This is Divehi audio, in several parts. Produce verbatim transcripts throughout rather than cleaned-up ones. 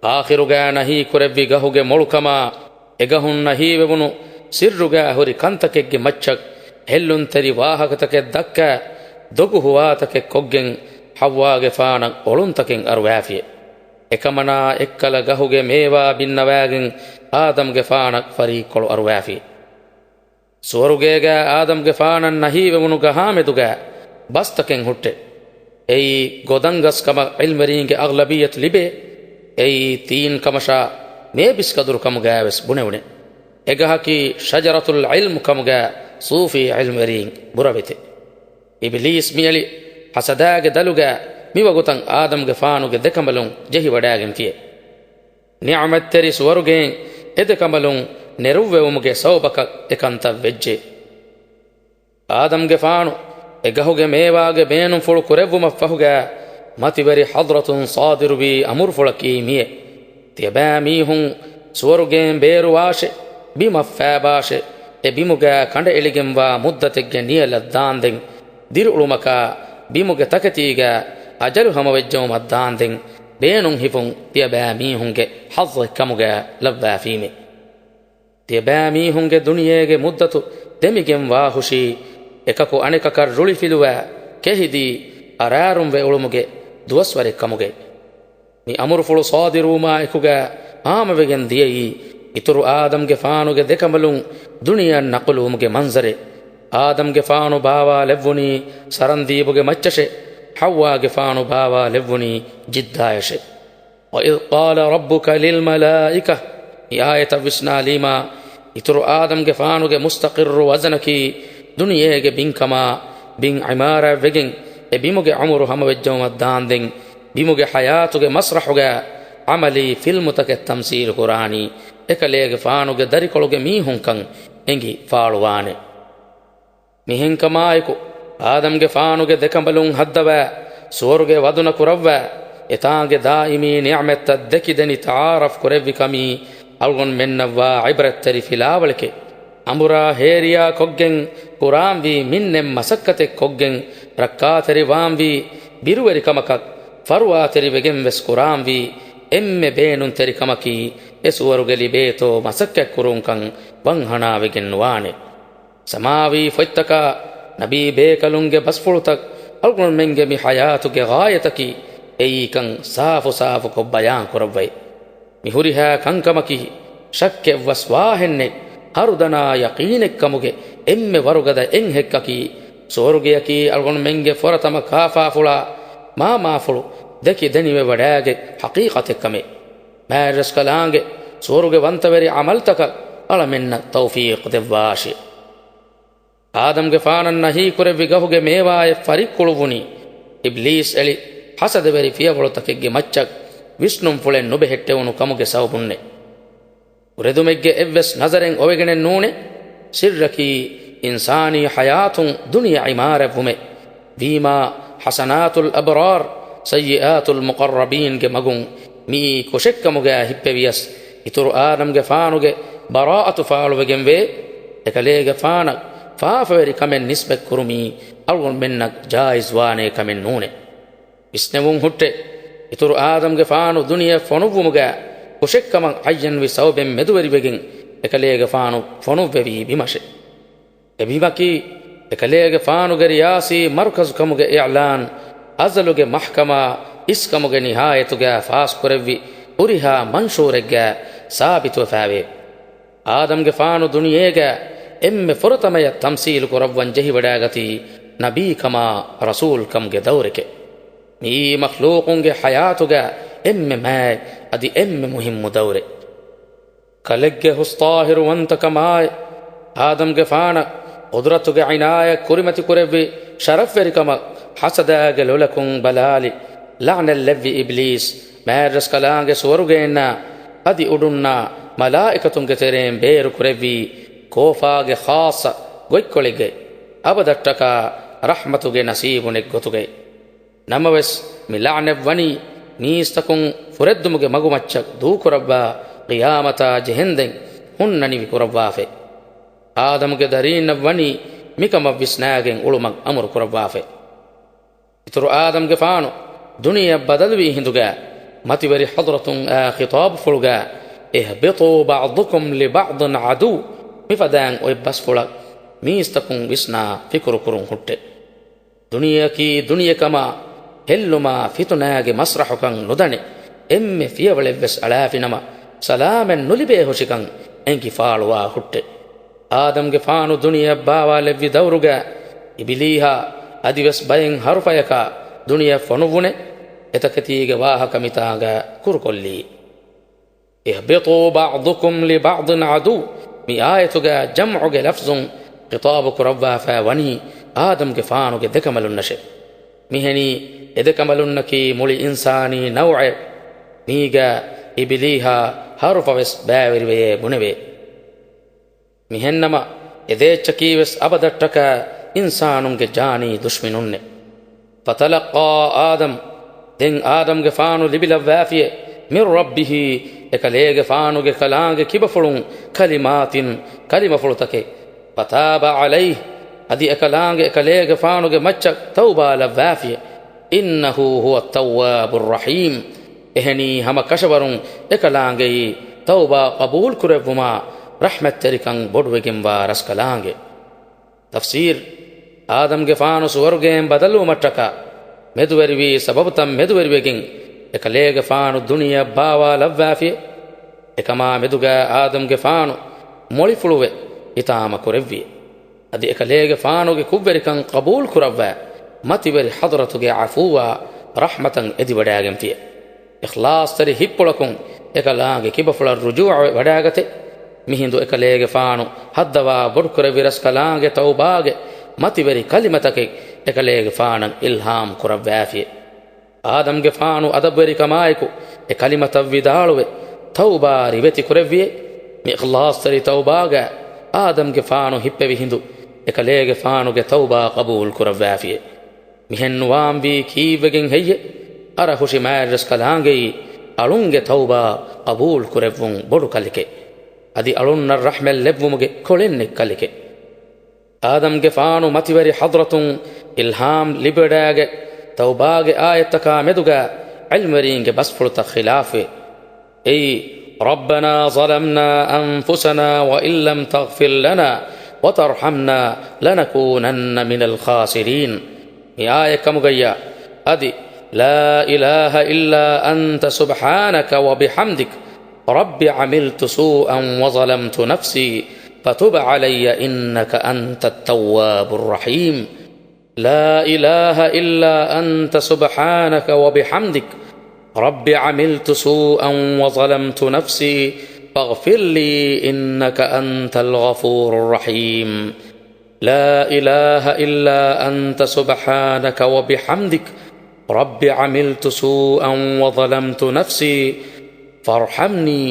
އާޚިރުގަ ނަހީ ކުރެއްވި ގަހުގެ މޮޅުކަމާ، އެގަހުން ނަހީވެވުނު ސިއްރުގަ ހުރި ކަންތަކެއްގެ މައްޗަށް ހެއްލުންތެރި ވާހަކަތަކެއް ދައްކާ، ދޮގު ހުވާތަކެއް ކޮށްގެން ޙައްވާގެފާނަށް އޮޅުންތަކެއް އަރުވާފިޔޭ. އެކަމަނާ އެއްކަލަ ގަހުގެ މޭވާ ބިންނަވާގެން އާދަމްގެފާނަށް ފަރީއްކޮޅު އަރުވާފި. ސުވަރުގޭގަ އާދަމްގެފާނަށް ނަހީވެވުނު ގަހާމެދުގަ ބަސްތަކެއް ހުއްޓޭ. އެއީ ގޮދަންގަސް ކަމަށް ޢިލްމުވެރީންގެ އަޣްލަބިއްޔަތު ލިބޭ. އެއީ ތީން ކަމަށާ މޭބިސް ކަދުރު ކަމުގައިވެސް ބުނެވުނޭ. އެގަހަކީ ޝަޖަރަތުލް ޢިލްމް ކަމުގަ ޞޫފީ ޢިލްމުވެރީން ބުރަވެތެ. އިބިލީސް މިއެޅި ޙަސަދާގެ ދަލުގަ މިވަގުތަށް އާދަމްގެފާނުގެ ދެކަނބަލުން ޖެހިވަޑާގެންފިޔޭ. ނިޢުމަތްތެރި ސުވަރުގޭން އެދެކަނބަލުން ނެރުއްވެވުމުގެ ސަބަބަކަށް އެކަންތައް ވެއްޖެ. އާދަމްގެފާނު އެ ގަހުގެ މޭވާގެ ބޭނުންފުޅު ކުރެއްވުމަށްފަހުގަ މަތިވެރި ޙަޟްރަތުން ޞާދިރުވީ އަމުރުފުޅަކީ މިއޭ. ތިޔަބައިމީހުން ސުވަރުގޭން ބޭރުވާށޭ، ބިމަށް ފައިބާށޭ، އެ ބިމުގަ ކަނޑައެޅިގެންވާ މުއްދަތެއްގެ ނިޔަލަށް ދާންދެން، ދިރިއުޅުމަކާ ބިމުގެ ތަކެތީގަ އަޖަލު ހަމަވެއްޖައުމަށް ދާންދެން، ބޭނުން ހިފުން ތިޔަބައިމީހުންގެ ޙައްޒެއް ކަމުގަ ލައްވާފީމޭ. ތިޔަބައިމީހުންގެ ދުނިޔޭގެ މުއްދަތު ދެމިގެން ވާހުށީ، އެކަކު އަނެކަކަށް ރުޅިފިލުވާ، ކެހިދީ، އަރާރުންވެ އުޅުމުގެ ދުވަސްވަރެއް ކަމުގައި. މި އަމުރުފުޅު ޞާދިރުވުމާ އެކުގަ ހާމަވެގެން ދިޔައީ، އިތުރު އާދަމްގެފާނުގެ ދެކަނބަލުން ދުނިޔެއަށް ނަޤުލުވުމުގެ މަންޒަރެއް. އާދަމްގެފާނު ބާވާލެއްވުނީ ސަރަންދީބުގެ މައްޗަށޭ، ޙައްވާގެފާނު ބާވާލެއްވުނީ ޖިއްދާޔަށޭ. وَإِذْ قَالَ رَبُّكَ لِلْمَلَائِكَةِ، މި އާޔަތަށް ވިސްނާލީމާ، އިތުރު އާދަމްގެފާނުގެ މުސްތަޤިއްރު ވަޒަނަކީ ދުނިޔޭގެ ބިންކަމާ، ބިން ޢިމާރާތްވެގެން އެ ބިމުގެ ޢުމުރު ހަމަވެއްޖައުމަށް ދާންދެން، ބިމުގެ ޙަޔާތުގެ މަސްރަޙުގަ ޢަމަލީ ފިލްމުތަކެއް ތަމްސީލުކުރާނީ، އެކަލޭގެފާނުގެ ދަރިކޮޅުގެ މީހުންކަން އެނގި ފާޅުވާނެ. މިހެންކަމާއެކު، އާދަމްގެފާނުގެ ދެކަނބަލުން ހައްދަވާ، ސުވަރުގެ ވަދުނަ ކުރައްވާ، އެތާނގެ ދާއިމީ ނިޢުމަތްތައް ދެކި ދެނި ތަޢާރަފް ކުރެއްވި ކަމީ، އަޅުގަނޑުމެންނަށްވާ ޢިބްރަތްތެރި ފިލާވަޅެކޭ. އަނބުރާ ހޭރިޔާ ކޮށްގެން ކުރާންވީ މިންނެއް މަސައްކަތެއް ކޮށްގެން، ރައްކާތެރިވާންވީ ބިރުވެރިކަމަކަށް، ފަރުވާތެރިވެގެން ވެސް ކުރާންވީ އެންމެ ބޭނުންތެރި ކަމަކީ، އެ ސުވަރުގެ ލިބޭތޯ މަސައްކަތްކުރުންކަން ވަންހަނާވެގެން ނުވާނެ. ސަމާވީ ފޮތްތަކާ، ނަބީ ބޭކަލުންގެ ބަސްފުޅުތައް އަޅުގަނޑުމެންގެ މި ޙަޔާތުގެ ޣާޔަތަކީ އެއީކަން ސާފުސާފުކޮށް ބަޔާން ކުރައްވައި. މި ހުރިހާ ކަންކަމަކީ ޝައްކެއްވަސް ވާހެންނެއް، ހަރުދަނާ ޔަޤީނެއްކަމުގެ އެންމެ ވަރުގަދަ އެއްހެއްކަކީ، ސުވަރުގެޔަކީ އަޅުގަނޑުމެންގެ ފުރަތަމަ ކާފާފުޅާ މާމާފުޅު ދެކި ދެނިވެވަޑާގެ ޙަޤީޤަތެއްކަމެއް. މާތްރަސްކަލާނގެ ސުވަރުގެ ވަންތަވެރި ޢަމަލްތަކަށް އަޅަމެންނަށް ތައުފީޤު ދެއްވާށި. އާދަމްގެފާނަށް ނަހީކުރެއްވި ގަހުގެ މޭވާއެއް ފަރިއްކުޅުއްވުނީ، އިބްލީސް އެޅި ޙަސަދަވެރި ފިޔަވަޅުތަކެއްގެ މައްޗަށް ވިސްނުންފުޅެއް ނުބެހެއްޓެވުނު ކަމުގެ ސަބަބުންނޭ. އުރެދުމެއްގެ އެއްވެސް ނަޒަރެއް އޮވެގެނެއް ނޫނޭ، ސިއްރަކީ އިންސާނީ ޙަޔާތުން ދުނިޔެ ޢިމާރަތްވުމެއް. ވީމާ، ޙަސަނާތުލް އަބްރާރް، ސައްޔިއާތުލް މުޤައްރަބީންގެ މަގުން މިއީ ކުށެއްކަމުގައި ހިއްޕެވިޔަސް، އިތުރު އާދަމްގެފާނުގެ ބަރާއަތު ފާޅުވެގެންވޭ. އެކަލޭގެފާނަށް ފާފަވެރި ކަމެއް ނިސްބަތްކުރުމީ އަޅުގަނޑުމެންނަށް ޖާއިޒްވާނޭ ކަމެއް ނޫނޭ. ވިސްނެވުން ހުއްޓޭ، އިތުރު އާދަމްގެފާނު ދުނިޔެ ފޮނުއްވުމުގައި ކުށެއްކަމަށް ޢައްޔަންވި ސަބަބެއް މެދުވެރިވެގެން އެކަލޭގެފާނު ފޮނުއްވެވީ ބިމަށޭ. އެ ބިމަކީ، އެކަލޭގެފާނުގެ ރިޔާސީ މަރުކަޒު ކަމުގެ އިޢްލާން، އަޒަލުގެ މަޙްކަމާ އިސްކަމުގެ ނިހާޔަތުގައި ފާސްކުރެއްވި ހުރިހާ މަންޝޫރެއްގައި ސާބިތުވެފައިވޭ. އާދަމްގެފާނު ދުނިޔޭގައި އެންމެ ފުރަތަމަޔަށް ތަމްސީލު ކުރައްވަން ޖެހިވަޑައިގަތީ ނަބީކަމާ ރަސޫލްކަމުގެ ދައުރެކޭ. މިއީ މަޚްލޫޤުންގެ ޙަޔާތުގައި އެންމެ މާތް އަދި އެންމެ މުހިއްމު ދައުރެއް. ކަލެއްގެ ހުސްޠާހިރުވަންތަކަމާއި، އާދަމްގެފާނަށް ޤުދުރަތުގެ ޢިނާޔަތް ކުރިމަތިކުރެއްވި ޝަރަފްވެރިކަމަށް ޙަސަދާގެ ލޮލަކުން ބަލާލި، ލަޢްނަތްލެއްވި އިބްލީސް، މާތްރަސްކަލާނގެ ސުވަރުގެއިންނާ އަދި އުޑުންނާ މަލާއިކަތުންގެ ތެރެއިން ބޭރުކުރެއްވީ، ކޯފާގެ ޚާއްޞަ ގޮތްކޮޅެއްގައި، އަބަދަށްޓަކާ ރަޙްމަތުގެ ނަސީބުނެއް ގޮތުގައި. ނަމަވެސް، މި ލަޢްނަތް ވަނީ މީސްތަކުން ފުރެއްދުމުގެ މަގުމައްޗަށް ދޫކުރައްވާ، ޤިޔާމަތާ ޖެހެންދެން ހުންނަނިވި ކުރައްވާފައި. އާދަމުގެ ދަރީންނަށް ވަނީ މިކަމަށް ވިސްނާގެން އުޅުމަށް އަމުރު ކުރައްވާފައި. އިތުރު އާދަމްގެފާނު ދުނިޔެއަށް ބަދަލުވީ ހިނދުގައި، މަތިވެރި ޙަޟްރަތުން އާ ޚިޠާބުފުޅުގަ، "اهبطوا بعضكم لبعض عدو." މިފަދައިން އޮތް ބަސްފުޅަށް މީސްތަކުން ވިސްނާ ފިކުރު ކުރުން ހުއްޓެ. ދުނިޔެއަކީ ދުނިޔެކަމާ، ހެއްލުމާ ފިތުނާގެ މަސްރަޙުކަން ނުދަނެ، އެންމެ ފިޔަވަޅެއްވެސް އަޅާފިނަމަ، ސަލާމަތް ނުލިބޭހުށިކަން އެނގި ފާޅުވާ ހުއްޓެ. އާދަމްގެފާނު ދުނިޔެއަށް ބާވާލެއްވި ދައުރުގަ، އިބިލީހާ އަދިވެސް ބައެއް ހަރުފަޔަކާ ދުނިޔެއަށް ފޮނުއްވުނެ، އެތަކެތީގެ ވާހަކަ މިތާނގަ ކުރުކޮށްލީ. "اهبطوا بعضكم لبعض عدو." މި އާޔަތުގަ ޖަމްޢުގެ ލަފްޒުން ޚިޠާބު ކުރައްވާފައި ވަނީ އާދަމްގެފާނުގެ ދެކަނބަލުންނަށެ. މިހެނީ އެދެކަނބަލުންނަކީ މުޅި އިންސާނީ ނައުޢެއް. މީގަ އިބިލީހާ ހަރުފަވެސް ބައިވެރިވެޔޭ ބުނެވޭ. މިހެންނަމަ، އެދޭއްޗަކީވެސް އަބަދަށްޓަކާ އިންސާނުންގެ ޖާނީ ދުޝްމިނުންނެ. فتلقى آدم، ދެން އާދަމްގެފާނު ލިބިލައްވާފިޔެ، من ربه، އެކަލޭގެފާނުގެ ކަލާނގެ ކިބަފުޅުން، كلمات، ކަލިމަފުޅުތަކެއް، فتاب عليه، އަދި އެކަލާނގެ އެކަލޭގެފާނުގެ މައްޗަށް ތައުބާ ލައްވާފިޔެ، إنه هو التواب الرحيم، އެހެނީ ހަމަ ކަށަވަރުން އެކަލާނގެއީ ތައުބާ ޤަބޫލު ކުރެއްވުމާ ރަޙްމަތްތެރިކަން ބޮޑުވެގެންވާ ރަސްކަލާނގެ. ތަފްސީރު، އާދަމްގެފާނު ސުވަރުގައިން ބަދަލުވުމަށްޓަކާ މެދުވެރިވީ ސަބަބުތައް މެދުވެރިވެގެން، އެކަލޭގެފާނު ދުނިޔެއަށް ބާވާލައްވާފިޔެ. އެކަމާ މެދުގަ އާދަމްގެފާނު މޮޅިފުޅުވެ ހިތާމަ ކުރެއްވިޔެ. އަދި އެކަލޭގެފާނުގެ ކުށްވެރިކަން ޤަބޫލު ކުރައްވާ، މަތިވެރި ޙަޟްރަތުގެ ޢަފޫއާ ރަޙްމަތަށް އެދިވަޑައިގެންފިޔެ. އިޚްލާޞްތެރި ހިތްޕުޅަކުން އެކަލާނގެ ކިބަފުޅަށް ރުޖޫޢަވެ ވަޑާގަތެ. މިހިނދު އެކަލޭގެފާނު ހައްދަވާ ބޮޑުކުރެއްވި ރަސްކަލާނގެ ތައުބާގެ މަތިވެރި ކަލިމަތަކެއް އެކަލޭގެފާނަށް އިލްހާމް ކުރައްވާފިޔެ. އާދަމްގެފާނު އަދަބުވެރިކަމާއެކު އެ ކަލިމަތައް ވިދާޅުވެ، ތައުބާ ރިވެތި ކުރެއްވިއެ. މި އިޚްލާޞްތެރި ތައުބާގަ އާދަމްގެފާނު ހިއްޕެވި ހިނދު އެކަލޭގެފާނުގެ ތައުބާ ޤަބޫލު ކުރައްވާފިޔެ. މިހެން ނުވާންވީ ކީއްވެގެން ހެއްޔެ؟ އަރަހުށި މާތްރަސްކަލާނގެއީ އަޅުންގެ ތައުބާ ޤަބޫލު ކުރެއްވުން ބޮޑު ކަލެކެ. އަދި އަޅުންނަށް ރަޙްމަތް ލެއްވުމުގެ ކޮޅެއްނެތް ކަލެކެ. އާދަމްގެފާނު މަތިވެރި ޙަޟްރަތުން އިލްހާމް ލިބިވަޑައިގެ ތައުބާގެ އާޔަތްތަކާ މެދުގަ ޢިލްމުވެރީންގެ ބަސްފުޅުތައް ޚިލާފުވެ. އެއީ، ربنا ظلمنا أنفسنا وإن لم تغفر لنا وترحمنا لنكونن من الخاسرين. މި އާޔަތް ކަމުގައްޔާ އަދި، لا إله إلا أنت سبحانك وبحمدك رب عملت سوءا وظلمت نفسي فتب علي إنك أنت التواب الرحيم. لا إله إلا أنت سبحانك وبحمدك رب عملت سوءا وظلمت نفسي فاغفر لي إنك أنت الغفور الرحيم. لا إله إلا أنت سبحانك وبحمدك رب عملت سوءا وظلمت نفسي فارحمني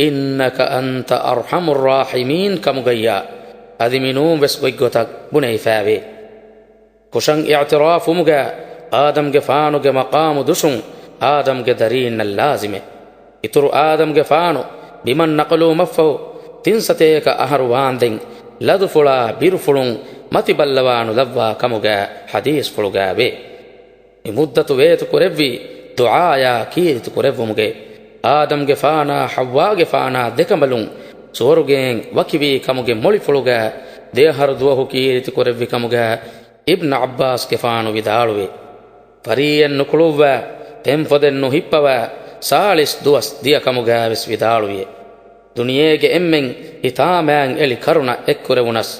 إنك أنت أرحم الراحمين ކަމުގައްޔާ އަދި މިނޫން ވެސް ގޮތްގޮތަށް ބުނެވިފައިވޭ. ކުށަށް އިޢުތިރާފުވުމުގަ އާދަމްގެފާނުގެ މަޤާމު ދުށުން އާދަމްގެ ދަރީންނަށް ލާޒިމެ. އިތުރު އާދަމްގެފާނު ބިމަށް ނަޤަލުވުމަށްފަހު، ތިން ސަތޭކަ އަހަރު ވާންދެން ލަދުފުޅާ ބިރުފުޅުން މަތިބައްލަވާ ނުލައްވާ ކަމުގަ ޙަދީޘްފުޅުގަ ވޭ. މި މުއްދަތު ވޭތު ކުރެއްވީ ދުޢާޔާ ކީރިތި ކުރެއްވުމުގެ. އާދަމްގެފާނާ ޙައްވާގެފާނާ ދެކަނބަލުން ސުވަރުގެއިން ވަކިވީ ކަމުގެ މޮޅިފުޅުގަ ދެއަހަރު ދުވަހު ކީރިތި ކުރެއްވި ކަމުގަ އިބްނު ޢައްބާސްގެފާނު ވިދާޅުވޭ. ފަރީއެއް ނުކުޅުއްވާ، ފެންފޮދެއް ނުހިއްޕަވާ، ސާޅީސް ދުވަސް ދިޔަ ކަމުގައިވެސް ވިދާޅުވިއެ. ދުނިޔޭގެ އެންމެން ހިތާމައިން އެޅި ކަރުނަ އެއްކުރެވުނަސް،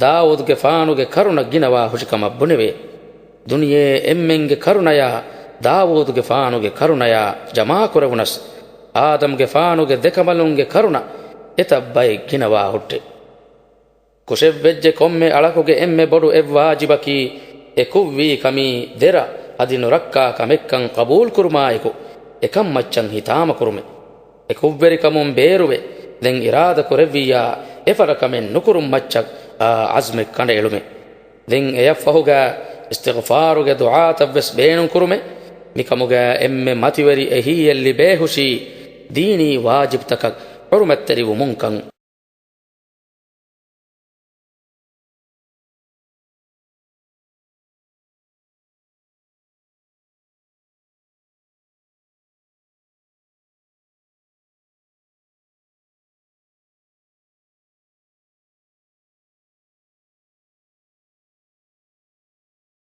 ދާވޫދުގެފާނުގެ ކަރުނަ ގިނަވާ ހުށިކަމަށް ބުނެވޭ. ދުނިޔޭ އެންމެންގެ ކަރުނަޔާ ދާވޫދުގެފާނުގެ ކަރުނަޔާ ޖަމާކުރެވުނަސް، އާދަމްގެފާނުގެ ދެކަނބަލުންގެ ކަރުނަ އެތައް ބައެއް ގިނަވާ ހުއްޓެ. ކުށެއްވެއްޖެ ކޮންމެ އަޅަކުގެ އެންމެ ބޮޑު އެއް ވާޖިބަކީ، އެ ކުށްވީ ކަމީ ދެރަ އަދި ނުރައްކާ ކަމެއްކަން ޤަބޫލުކުރުމާއެކު، އެކަން މައްޗަށް ހިތާމަކުރުމެ. އެ ކުށްވެރިކަމުން ބޭރުވެ، ދެން އިރާދަކުރެއްވިއްޔާ، އެފަދަ ކަމެއް ނުކުރުން މައްޗަށް އާ ޢަޒްމެއް ކަނޑައެޅުމެ. ދެން އެޔަށްފަހުގަ އިސްތިޣްފާރުގެ ދުޢާތައްވެސް ބޭނުންކުރުމެ. މިކަމުގަ އެންމެ މަތިވެރި އެހީއެއް ލިބޭހުށީ، ދީނީ ވާޖިބްތަކަށް ޙުރުމަތްތެރިވުމުންކަން